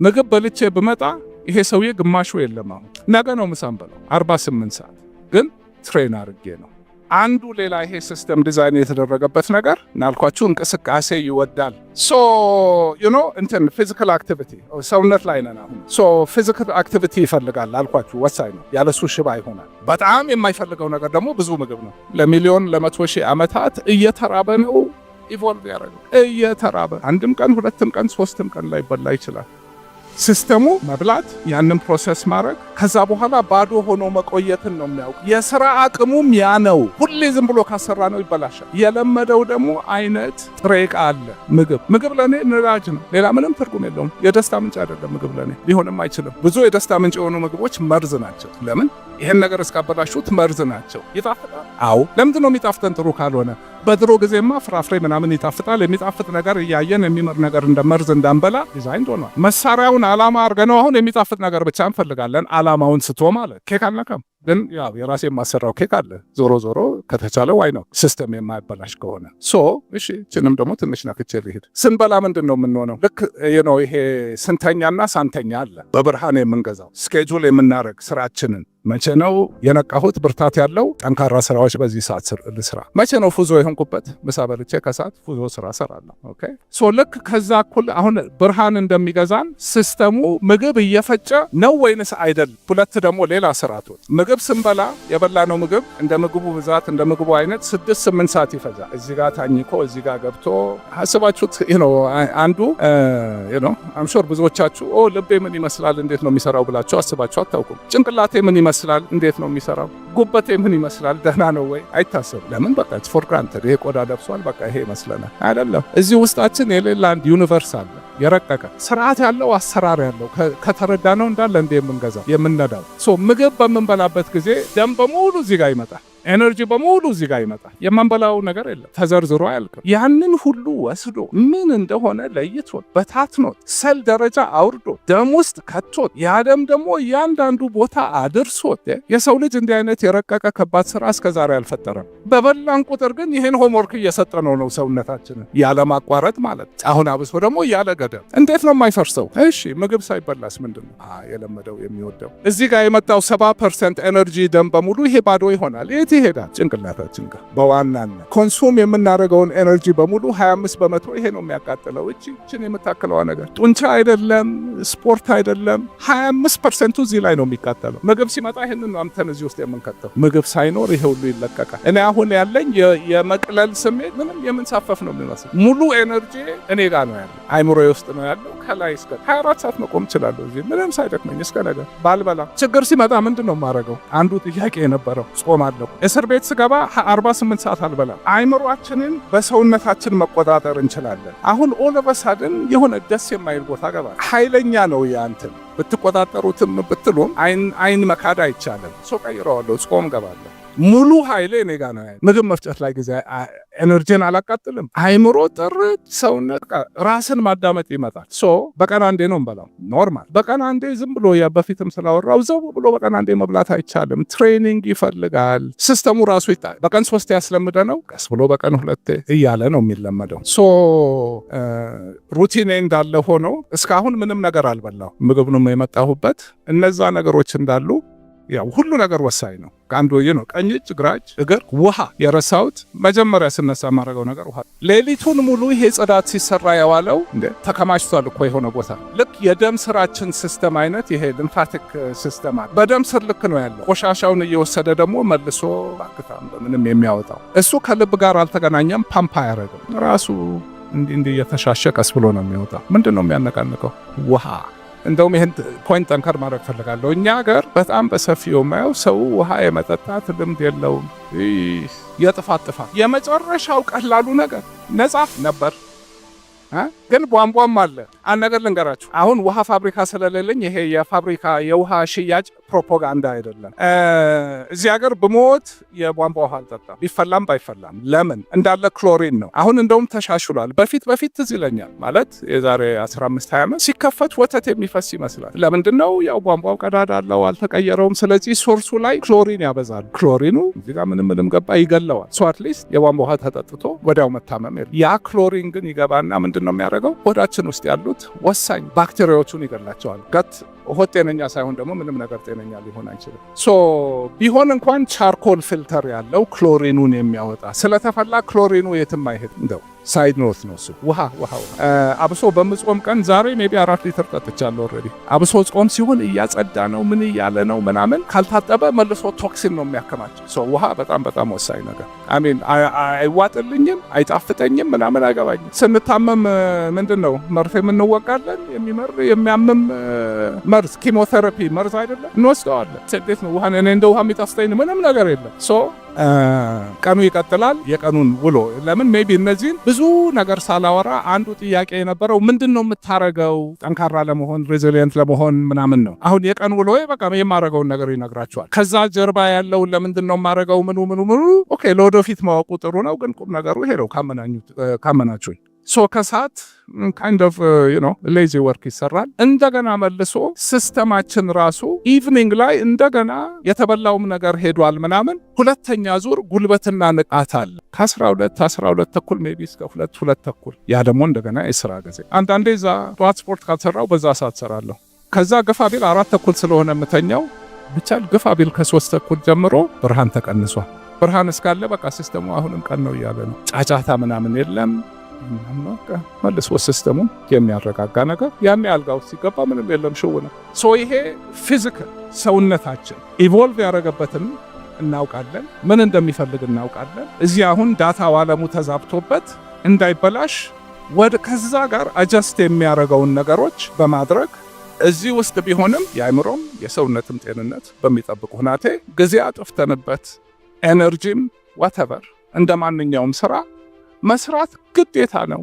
ምግብ በልቼ ብመጣ ይሄ ሰውዬ ግማሹ የለም። አሁን ነገ ነው ምሳም በለው 48 ሰዓት ግን train አድርጌ ነው። አንዱ ሌላ ይሄ system design የተደረገበት ነገር እንዳልኳችሁ እንቅስቃሴ ይወዳል። So እንትን physical activity፣ ሰውነት ላይ ነን አሁን። So physical activity ይፈልጋል አልኳችሁ፣ ወሳኝ ነው። ያለሱ ሽባ ይሆናል። በጣም የማይፈልገው ነገር ደግሞ ብዙ ምግብ ነው። ለሚሊዮን ለ100,000 ዓመታት እየተራበ ነው evolve ያደረገው፣ እየተራበ። አንድም ቀን፣ ሁለትም ቀን፣ ሶስትም ቀን ላይበላ ይችላል። System ኡ መብላት፣ ያንን process ማድረግ፣ ከዛ በኋላ ባዶ ሆኖ መቆየትን ነው የሚያውቅ። የስራ አቅሙም ያ ነው። ሁሌ ዝም ብሎ ካሰራ ነው ይበላሻል። የለመደው ደግሞ አይነት ጥሬ ዕቃ አለ። ምግብ፣ ምግብ ለእኔ ነዳጅ ነው። ሌላ ምንም ትርጉም የለውም። የደስታ ምንጭ አይደለም ምግብ ለእኔ፣ ሊሆንም አይችልም። ብዙ የደስታ ምንጭ የሆኑ ምግቦች መርዝ ናቸው። ለምን? ይህን ነገር እስካበላሹት መርዝ ናቸው። ይጣፍጣል? አዎ። ለምንድን ነው የሚጣፍጠን ጥሩ ካልሆነ? በድሮ ጊዜማ ፍራፍሬ ምናምን ይጣፍጣል። የሚጣፍጥ ነገር እያየን የሚመር ነገር እንደ መርዝ እንዳንበላ ዲዛይን ሆኗል። መሳሪያውን አላማ አድርገነው አሁን የሚጣፍጥ ነገር ብቻ እንፈልጋለን። አላማውን ስቶ ማለት ኬክ አልነካም፣ ግን ያው የራሴ የማሰራው ኬክ አለ። ዞሮ ዞሮ ከተቻለ why not፣ system የማይበላሽ ከሆነ። So እሺ፣ ችንም ደግሞ ትንሽ ነክቼ ልሂድ። ስንበላ ምንድን ነው የምንሆነው? ልክ ነው ይሄ ስንተኛና ሳንተኛ አለ። በብርሃን የምንገዛው schedule የምናደርግ ስራችንን፣ መቼ ነው የነቃሁት? ብርታት ያለው ጠንካራ ስራዎች በዚህ ሰዓት ልስራ። መቼ ነው ፉዞ የሆንኩበት? ምሳ በልቼ ከሰዓት ፉዞ ስራ ሰራለሁ። Okay, so ልክ ከዛ እኩል አሁን ብርሃን እንደሚገዛን system ኡ ምግብ እየፈጨ ነው ወይንስ አይደለም? ሁለት ደግሞ ሌላ ስርዓቶች፣ ምግብ ስንበላ የበላነው ምግብ እንደ ምግቡ ብዛት፣ እንደ ምግቡ አይነት 6-8 ሰዓት ይፈጃል። እዚህ ጋር ታኝኮ እዚህ ጋር ገብቶ አስባችሁት ነው። አንዱ I'm sure ብዙዎቻችሁ "ኦ ልቤ ምን ይመስላል፣ እንዴት ነው የሚሰራው?" ብላችሁ አስባችሁ አታውቁም። "ጭንቅላቴ ምን ይመስላል፣ እንዴት ነው የሚሰራው? ጉበቴ ምን ይመስላል፣ ደህና ነው ወይ?" አይታሰብም። ለምን? በቃ for granted ይሄ ቆዳ ለብሷል፣ በቃ ይሄ ይመስለናል። አይደለም። እዚህ ውስጣችን የሌላ አንድ universe አለ፣ የረቀቀ ስርዓት ያለው፣ አሰራር ያለው፣ ከተረዳ ነው እንዳለ እንደ የምንገዛው የምንነዳው። So ምግብ በምንበላበት ጊዜ ደም በሙሉ እዚህ ጋር ይመጣል። Energy በሙሉ እዚህ ጋር ይመጣል። የማንበላው ነገር የለም፣ ተዘርዝሮ አያልቅም። ያንን ሁሉ ወስዶ ምን እንደሆነ ለይቶ በታትኖት ሰል ደረጃ አውርዶ ደም ውስጥ ከቶት ያ ደም ደግሞ እያንዳንዱ ቦታ አድርሶት፣ የሰው ልጅ እንዲህ አይነት የረቀቀ ከባድ ስራ እስከዛሬ አልፈጠረም። በበላን ቁጥር ግን ይህን homework እየሰጠነው ነው ሰውነታችንን ያለማቋረጥ ማለት። አሁን አብሶ ደግሞ ያለ ገደብ እንዴት ነው የማይፈርሰው? እሺ ምግብ ሳይበላስ ምንድን ነው የለመደው የሚወደው? እዚህ ጋር የመጣው 70% energy ደም በሙሉ ይሄ ባዶ ይሆናል። የት ይሄዳል? ጭንቅላታችን ጋር። በዋናነት consume የምናደርገውን energy በሙሉ 25% ይሄ ነው የሚያቃጥለው። እቺ ችን የምታክለዋ ነገር ጡንቻ አይደለም፣ ስፖርት አይደለም። 25% ኡ እዚህ ላይ ነው የሚቃጠለው። ምግብ ሲመጣ ይህንን ነው አምተን እዚህ ውስጥ የምንከተው። ምግብ ሳይኖር ይሄ ሁሉ ይለቀቃል። እኔ አሁን ያለኝ የመቅለል ስሜት ምንም የምንሳፈፍ ነው የሚመስል። ሙሉ energy እኔ ጋር ነው ያለው፣ አይምሮዬ ውስጥ ነው ያለው። ከላይ እስከ 24 ሰዓት መቆም እችላለሁ እዚህ ምንም ሳይደክመኝ እስከ ነገ ባልበላ። ችግር ሲመጣ ምንድን ነው የማደርገው? አንዱ ጥያቄ የነበረው ጾም አለሁ። እስር ቤት ስገባ 48 ሰዓት አልበላም። አይምሯችንን በሰውነታችን መቆጣጠር እንችላለን። አሁን all of a sudden የሆነ ደስ የማይል ቦታ ገባ። ኃይለኛ ነው ያንትን ብትቆጣጠሩትም ብትሉም አይን መካድ አይቻልም። So ቀይረዋለሁ፣ ጾም ገባለሁ። ሙሉ ኃይሌ እኔ ጋ ነው። ምግብ መፍጨት ላይ ጊዜ energy ን አላቃጥልም። አይምሮ ጥርት፣ ሰውነት ራስን ማዳመጥ ይመጣል። So በቀን አንዴ ነው እንበላው normal። በቀን አንዴ ዝም ብሎ፣ በፊትም ስላወራው፣ ዘው ብሎ በቀን አንዴ መብላት አይቻልም። Training ይፈልጋል። System ኡ ራሱ ይታ በቀን ሶስቴ ያስለምደ ነው፣ ቀስ ብሎ በቀን ሁለቴ እያለ ነው የሚለመደው። So routine ኤ እንዳለ ሆኖ እስካሁን ምንም ነገር አልበላው። ምግብ ነው የመጣሁበት። እነዛ ነገሮች እንዳሉ ያው ሁሉ ነገር ወሳኝ ነው። ከአንዱ ነው ቀኝ እጅ፣ ግራ እጅ፣ እግር፣ ውሃ የረሳሁት መጀመሪያ ስነሳ የማደርገው ነገር ውሃ። ሌሊቱን ሙሉ ይሄ ጽዳት ሲሰራ የዋለው እንደ ተከማችቷል እኮ የሆነ ቦታ፣ ልክ የደም ስራችን system አይነት ይሄ lymphatic system አለ። በደም ስር ልክ ነው ያለው። ቆሻሻውን እየወሰደ ደግሞ መልሶ ባክታም በምንም የሚያወጣው እሱ ከልብ ጋር አልተገናኘም። ፓምፕ አያደርግም፣ ራሱ እንዲህ እንዲህ እየተሻሸ ቀስ ብሎ ነው የሚወጣው። ምንድን ነው የሚያነቃንቀው? ውሃ። እንደውም ይህን point ጠንከር ማድረግ ፈልጋለሁ። እኛ ሀገር በጣም በሰፊው የማየው ሰው ውሃ የመጠጣት ልምድ የለውም። የጥፋት ጥፋት የመጨረሻው ቀላሉ ነገር ነጻ ነበር፣ ግን ቧንቧም አለ። አንድ ነገር ልንገራችሁ። አሁን ውሃ ፋብሪካ ስለሌለኝ ይሄ የፋብሪካ የውሃ ሽያጭ ፕሮፓጋንዳ አይደለም። እዚህ ሀገር ብሞት የቧንቧ ውሃ አልጠጣም፣ ቢፈላም ባይፈላም። ለምን? እንዳለ ክሎሪን ነው። አሁን እንደውም ተሻሽሏል። በፊት በፊት ትዝ ይለኛል፣ ማለት የዛሬ 15 20 ዓመት ሲከፈት ወተት የሚፈስ ይመስላል። ለምንድን ነው? ያው ቧንቧው ቀዳዳ አለው፣ አልተቀየረውም። ስለዚህ source ኡ ላይ ክሎሪን ያበዛል። ክሎሪኑ እዚህ ጋር ምንም ምንም ገባ ይገለዋል። So at least የቧንቧ ውሃ ተጠጥቶ ወዲያው መታመም የለም። ያ ክሎሪን ግን ይገባና ምንድን ምንድን ነው የሚያደርገው? ሆዳችን ውስጥ ያሉት ወሳኝ ባክቴሪያዎቹን ይገላቸዋል። Gut ሆድ ጤነኛ ሳይሆን ደግሞ ምንም ነገር ጤነኛ ሊሆን አይችልም። So ቢሆን እንኳን charcoal filter ያለው ክሎሪኑን የሚያወጣ፣ ስለተፈላ ክሎሪኑ የትም አይሄድ። እንደው side note ነው እሱ። ውሃ፣ ውሃ፣ ውሃ። አብሶ በምጾም ቀን፣ ዛሬ maybe 4 ሊትር ጠጥቻለሁ already። አብሶ ጾም ሲሆን እያጸዳ ነው፣ ምን እያለ ነው ምናምን፣ ካልታጠበ መልሶ toxin ነው የሚያከማቸው። So ውሃ በጣም በጣም ወሳኝ ነገር። I mean አይዋጥልኝም፣ አይጣፍጠኝም፣ ምናምን አይገባኝም። ስንታመም ምንድን ነው መርፌ የምንወጋለን፣ የሚመር የሚያምም መርዝ፣ ኪሞቴራፒ መርዝ አይደለም፣ እንወስደዋለን። እንዴት ነው ውሃ? እኔ እንደ ውሃ የሚጣፍጠኝ ምንም ነገር የለም። So ቀኑ ይቀጥላል። የቀኑን ውሎ ለምን maybe እነዚህን ብዙ ነገር ሳላወራ አንዱ ጥያቄ የነበረው ምንድን ነው የምታረገው ጠንካራ ለመሆን፣ resilient ለመሆን ምናምን ነው። አሁን የቀን ውሎ በቃ የማረገውን ነገር ይነግራቸዋል። ከዛ ጀርባ ያለውን ለምንድን ነው የማረገው ምኑ ምኑ ምኑ okay፣ ለወደፊት ማወቁ ጥሩ ነው፣ ግን ቁም ነገሩ ይሄ ነው ካመናችሁኝ። So ከሰዓት kind of lazy work ይሰራል። እንደገና መልሶ system ኣችን ራሱ evening ላይ እንደገና የተበላውም ነገር ሄዷል ምናምን፣ ሁለተኛ ዙር ጉልበትና ንቃት አለ ከ12፣ 12 ተኩል maybe እስከ 2፣ 2 ተኩል። ያ ደግሞ እንደገና የስራ ጊዜ። አንዳንዴ እዛ ጠዋት ስፖርት ካልሰራው በዛ ሰዓት ሰራለሁ። ከዛ ግፋ ቢል 4:30 ስለሆነ የምተኛው ብቻ ግፋ ቢል ከ3:30 ጀምሮ ብርሃን ተቀንሷል። ብርሃን እስካለ በቃ system ኡ አሁንም ቀን ነው እያለ ነው። ጫጫታ ምናምን የለም። መልሶ system ኡን የሚያረጋጋ ነገር፣ ያኔ አልጋ ውስጥ ሲገባ ምንም የለም፣ ሽው ነው። So ይሄ physical ሰውነታችን evolve ያደረገበትን እናውቃለን፣ ምን እንደሚፈልግ እናውቃለን። እዚህ አሁን data ው ዓለሙ ተዛብቶበት እንዳይበላሽ ወደ ከዛ ጋር adjust የሚያደርገውን ነገሮች በማድረግ እዚህ ውስጥ ቢሆንም የአእምሮም የሰውነትም ጤንነት በሚጠብቅ ሁናቴ ጊዜ አጥፍተንበት energy ም whatever እንደ ማንኛውም ስራ መስራት ግዴታ ነው።